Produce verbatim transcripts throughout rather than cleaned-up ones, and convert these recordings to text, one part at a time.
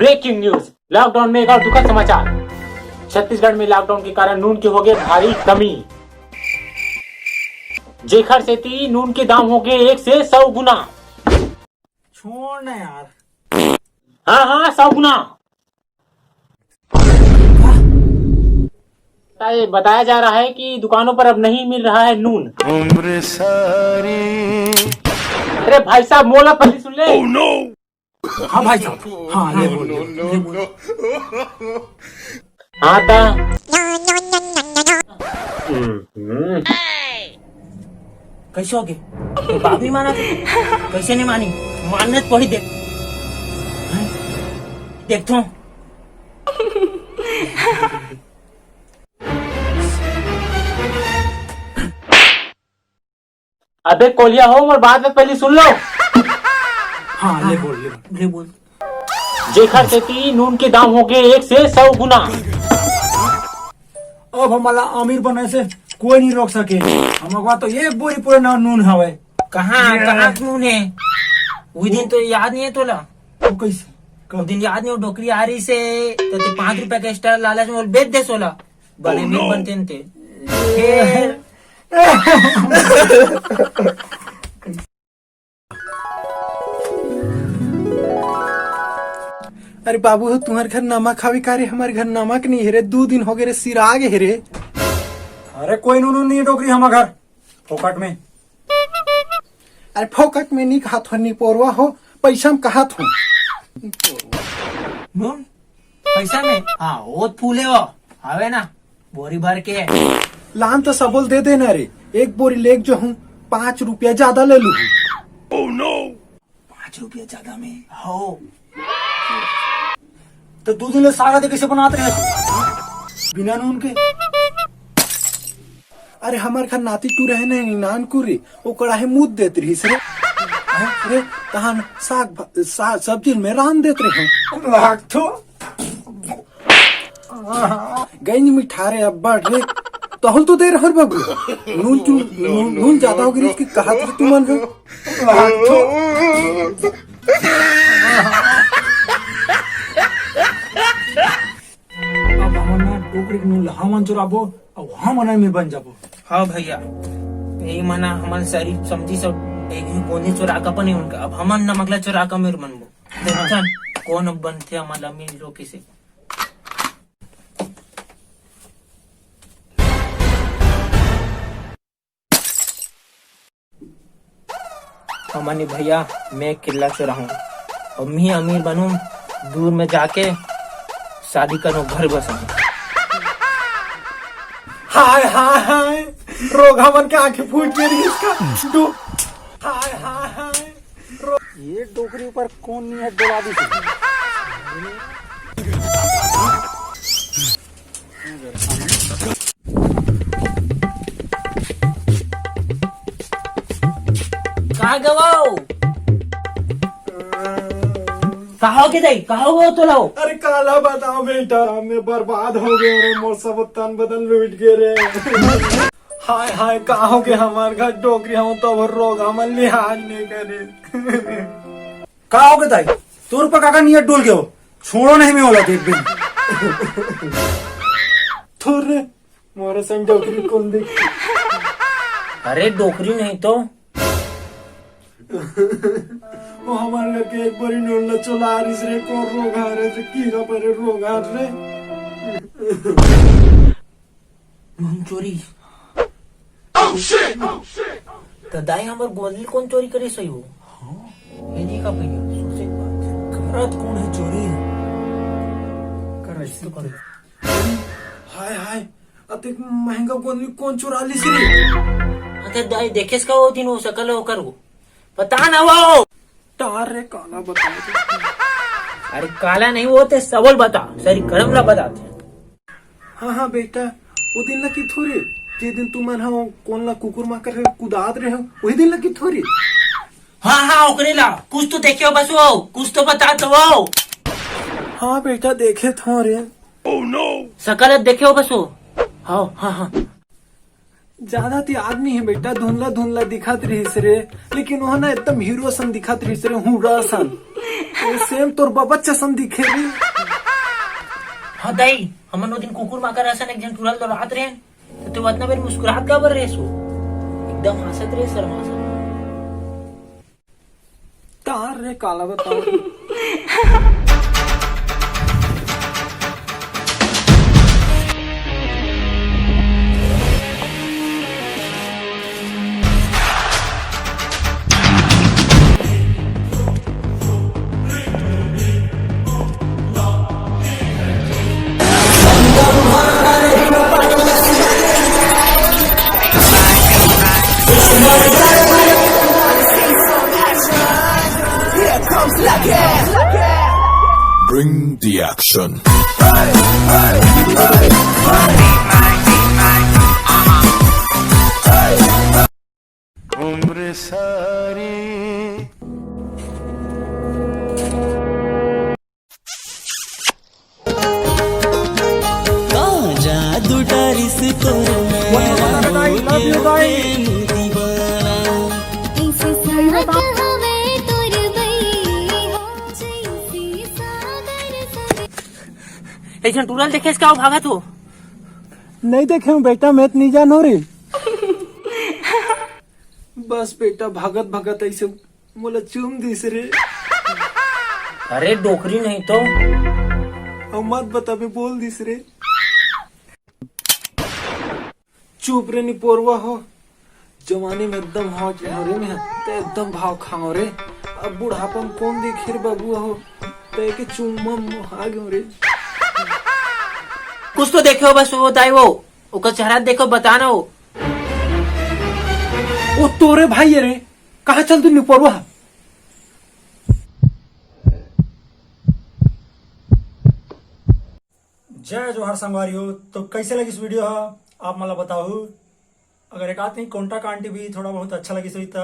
Breaking news, lockdown में एक और दुखद समाचार। छत्तीसगढ़ में लॉकडाउन के कारण नून के होगे भारी कमी, जेखर सेती नून के दाम होगे एक से सौ गुना। छोड़ ना यार। हाँ हाँ, सौ गुना। बताया जा रहा है कि दुकानों पर अब नहीं मिल रहा है नून। अरे भाई साहब, मोला पहले सुन ले। हाँ भाई साहब, हाँ, ले बोल, ले बोल। हाँ ता। हम्म, हम्म। कैसे हो गए? तो बाप नहीं माना था? कैसे नहीं मानी? मानने तो पड़ी देख। हैं? देख तो। अबे कोलिया हो, मोर बात में पहली सुन लो। हाँ, ले बोल, ले बोल, ले बोल। जेखर सेती नून के दाम होगे एक से सौ गुना। अब हमला अमीर बने से कोई नहीं रोक सके। हमर पास तो एक बोरी पूरा ना नून हवय। कहाँ, ये कहाँ के नून है? वो दिन तो याद नहीं है तोला? वो कैसे? वो दिन याद नहीं, वो डोकरी आ रही से, तो ते पाँच रुपया के एक्स्ट्रा लालच में बोल, "बेच दे सोला।" बने नहीं बनते थे। फिर अरे बाबू हो, तुम्हारे घर नमक हवे का रे? हमारे घर नमक नहीं है रे, दो दिन हो गए रे, सिरा गे है रे। अरे कोई नून नहीं है डोकरी हमारे घर, फोकट में। अरे फोकट में नहीं कहा था, निपोरवा हो, पैसा में कहा था। नून? पैसा में? हाँ, वो फूले हो, आवे ना, बोरी भर के। लान तो सबोल दे देना रे, एक बोरी लेके जो हूँ, पाँच रुपया ज्यादा ले लूँ। पाँच रुपया ज्यादा में हो। तो दो दिन ले सागा दे कैसे बनाते रहे? बिना नून के। अरे हमार घर नाती टूरा है नहीं, नान कुरी, वो कड़ाही मूत देत रही रे। हैं? रे, तहान साग भ-, सा-, सब्जी में रान देत रहे। लाग तो। गंज मिठारे अब्बड़ रे। तहुल तो दे रहर बाबू। नून चू-, नून, नून ज्यादा हो गई इसकी कहा तो तुमन हो। लाग तो। अब हमन ना डोकरी के नून ल हमन चुराबो, अउ हमन अमीर बन जाबो। हाँ भैया, यही मना हमन शरीफ समझी सब एक ही गोंदी चुरा के बने उनका। अब हमन नमक ला चुरा के अमीर बनबो। देखथन कौन अब बनथे हमन अमीर लोग किसे। हमन भैया, मैं किला चुराहूँ और मैं अमीर बनूँ, दूर में जाके शादी करूँ, घर बसाऊँ। हाय, हाय, हाय, रोगहा मन के आंखें फूट गे रही इसका। दू-, हाय, हाय, हाय, रो-, ये डोकरी ऊपर कौन नहीं है, डोला दी। कहाँ गवाओ? कहाँ हो के दाई? कहाँ हो तो लाओ? अरे काला बताओ बेटा, मैं बर्बाद हो गया रे, मोर सब तन बदन लूट गए रे। हाय हाय, का हो गए हमार घर डोकरी, हम तो अब रोग हमन लिहाज नहीं करे। का हो गए दाई? तोर पर काका नियत डोल गयो, छोड़ो नहीं मैं ओला देख बिन। थोर रे, मोरे संग डोकरी कौन देख? अरे डोकरी नहीं तो। वो हमारे घर के एक बारी नोला चला रिस रे, कौन रोग आ रे, जो कीड़ा परे रोग आ रे। नून चोरी। तो दाई हमर गोंदली कौन चोरी करे सही हो? हाँ। ये नहीं का भैया, सोचे के बात है। करत कौन है चोरी? कर रही तो कर। हाय हाय, अतेक महंगा गोंदली कौन चुरा ली रे? अते दाई देखेस का वो दिन वो सकल ओकर वो। पता ना वो। तार रे काला बता। अरे काला नहीं वो ते सबल बता, सरी करम ला बताते। हाँ, हाँ, बेटा, वो दिन ला किथो रे, जे दिन तुमन ह कोन ला कुकुर माकर कुदात रहे हो, वही दिन ला किथो रे। हाँ, हाँ, ओकरे ला, कुछ तो देखे हो बस वो, कुछ तो बता दो वो। हाँ बेटा, देखे थो रे। सकल देखे हो बस वो। हाँ, हाँ, हाँ। ज्यादा ते आदमी है बेटा, धुंधला धुंधला दिखत रहिस रे, लेकिन वो ना एकदम हीरो सन दिखत रहिस रे, हुड़ा सन। ए सेम, तोर बबा चसम दिखे रे। हाँ दाई, हमन ओ दिन कुकुर माकर असन एक झन टुरा ल दौड़ात रहेन, त तू अतना बेर मुस्कुरात काबर रहेस हो? एकदम हंसत रहे, शर्मा शर्मा। तार रे, काला बताओ। Bring the action. उम्र सारी। का जादू डारिस तोर मैं, I love you, दाई। दीवाना। एक झन टुरा ल देखेस का, ओ भागत हो? नहीं देखे हूँ बेटा, मैं तो नहीं जानो रे। बस बेटा, भागत भागत ऐसे मोला चूम दिस रे। अरे डोकरी नहीं तो। अब मत बताबे, बोल दिस रे। चुप रे निपोरवा हो, जवानी में एकदम हॉट रहो रे, मैं ते एकदम भाव खाओ रे। अब बुढ़ापा में कौन देखे रे बाबू हो, ते के चुम्मा में आ गयो रे। कुछ तो देखे हो बस वो दाई, वो ओकर चेहरा देखो, बताना हो। ओ तोरे भाई है रे, कहाँ चल तू निपोरवा? जय जोहार संगवारी हो, तो कैसे लगिस वीडियो ह आप मन ला बताहू। अगर एक आध कहीं कोंटा कांटी भी थोड़ा बहुत अच्छा लगिस होही त,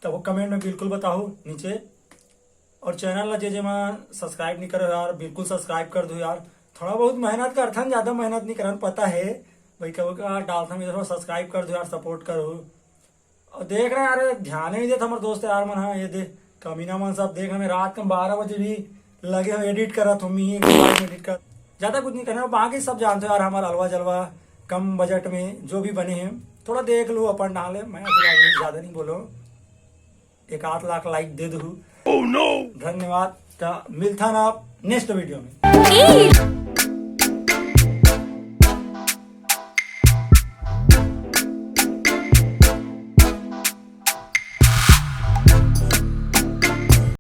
तब वो कमेंट में बिल्कुल बताहू नीचे। और चैनल ला जे जे मन सब्सक्राइब नहीं करे यार, बिल्कुल सब्सक्राइब कर दू यार। थोड़ा बहुत मेहनत करथन, ज्यादा मेहनत नहीं करन, पता है भाई, कब का डालथन, थोड़ा सब्सक्राइब कर दू यार, सपोर्ट करो। और देख रहे हैं, अरे ध्यान ही नहीं देता हमारे दोस्त यार मन। हाँ, ये देख, कमीना मन सब देख रहे हैं, रात के बारह बजे भी लगे हो एडिट करत हो, मी एक बार एडिट कर, ज्यादा कुछ नहीं करना। बाकी सब जानते हो यार, हमारा अलवा जलवा कम बजट में जो भी बने हैं, थोड़ा देख लो अपन डाले। मैं फिलहाल ज्यादा नहीं बोलो, एक आध लाख लाइक दे दू। Oh no! धन्यवाद, तो मिलता ना आप नेक्स्ट वीडियो में।